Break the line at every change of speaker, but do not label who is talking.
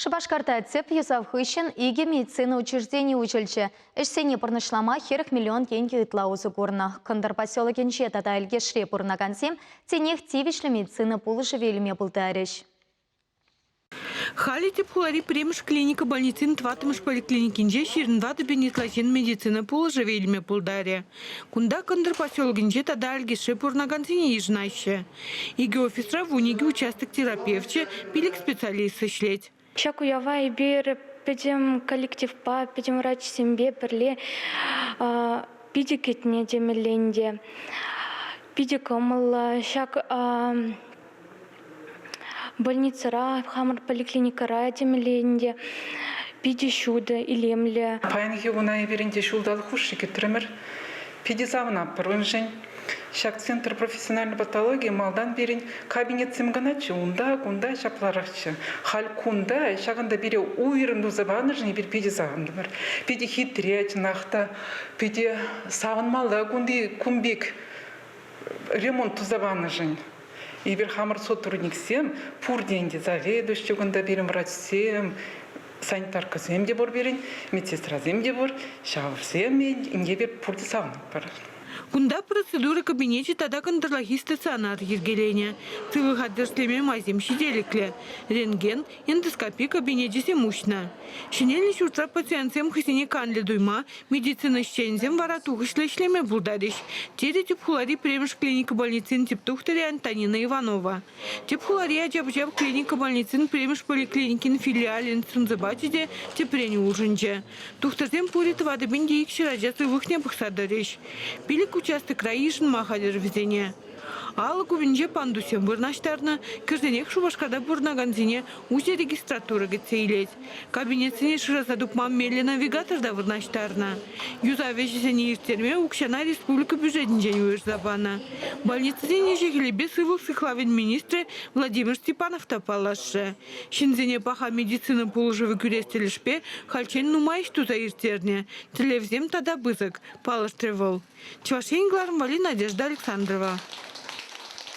Шупашкарта тӗп юсав хыҫҫӑн икӗ медицина учрежденийӗ уҫӑлчӗ. Ӗҫсене пурнӑҫлама 40 миллион тенкӗ ытла усӑ курнӑ. Кӑнтӑр поселокӗнче тата Элкешре пурӑнакансем тинех тивӗҫлӗ медицина пулӑшӑвӗ илме пултарӗҫ.
Халӗ тӗп хулари пӗрремӗш клиника больницин тӑваттӑмӗш поликлиникинче 24 пин ытла ҫын медицина пулӑшӑвӗ илме пултарӗ. Кунта Кӑнтӑр поселокӗнче тата Алькешре пурӑнакансене йышӑнаҫҫӗ. Икӗ офисра 12 участок терапевчӗ, пилӗк специалист ӗҫлет.
Ҫак уява эпир пӗтӗм коллективпа, пӗтӗм врачсемпе пӗрле питӗ кӗтнӗ темелле ӗнтӗ. Питӗ кӑмӑллӑ. Ҫак больницӑра, хамӑр поликлиникӑра темелле ӗнтӗ, питӗ ҫутӑ, илемлӗ.
Паянхи куна эпир ӗнтӗ ҫулталӑк хушши кӗтрӗмӗр. Питӗ савӑнатпӑр уншӑн. Ҫак центр профессиональной патологии малтан пирӗн кабинетсем кӑначчӗ, унта, кунта ҫапларахчӗ. Халь кунта ҫакӑнта пире уйрӑм туса панӑшӑн эпир питӗ савӑнтӑмӑр. Питӗ хитре, чӑнах та, питӗ савӑнмалла кунти кун пек ремонт туса панӑшӑн. Эпир хамӑр сотрудниксем пурте ӗнтӗ заведующи кунта пирӗн врачсем, санитаркӑсем те пур пирӗн, медсестрасем те пур. Ҫавсем эпир пурте савӑнатпӑр.
Кунта процедура кабинечӗ тата кӑнтӑрлахи стационар йӗркеленӗ. Сывлӑха тӗрӗслеме майсем ҫителӗклӗ. Рентген, эндоскопи кабинечӗсем уҫнӑ. Ҫӗнелнӗ ҫуртра пациентсем хӑйсене канлӗ туйма, медицина ӗҫченӗсем вара тухӑҫлӑ ӗҫлеме пултарӗҫ, терӗ тӗп хулари пӗрремӗш клиника больницин тӗп тухтӑрӗ Антонина Иванова. Тӗп хулари ача-пӑча клиника больницин пӗрремӗш поликлиникин филиалӗн сӑн-сӑпачӗ те тӗпрен улшӑнчӗ. Тухтӑрсем пурӗ 4200 ача сывлӑхне пӑхса тӑрӗҫ. Пилӗк участокра йышӑнма хатӗр вӗсене. Алӑк умӗнче пандуссем вырнаҫтарнӑ, кӗрсенех Шупашкарта пурӑнакансене уҫӑ регистратура кӗтсе илет. Кабинетсене шыраса тупма меллӗ навигатор та вырнаҫтарнӑ. Юсав ӗҫӗсене ирттерме укҫана республика бюджетӗнчен уйӑрса панӑ. Больницӑсен ӗҫӗ-хӗлӗпе сывлӑх сыхлавӗн министрӗ Владимир Степанов та паллашрӗ. Ҫынсене паха медицина пулӑшӑвӗ кӳрес тӗлӗшпе хальччен нумай ӗҫ туса ирттернӗ. Тӗллевсем тата пысӑк, палӑртрӗ вӑл. Чӑваш Ен кӑларӑм валли Надежда Александрова.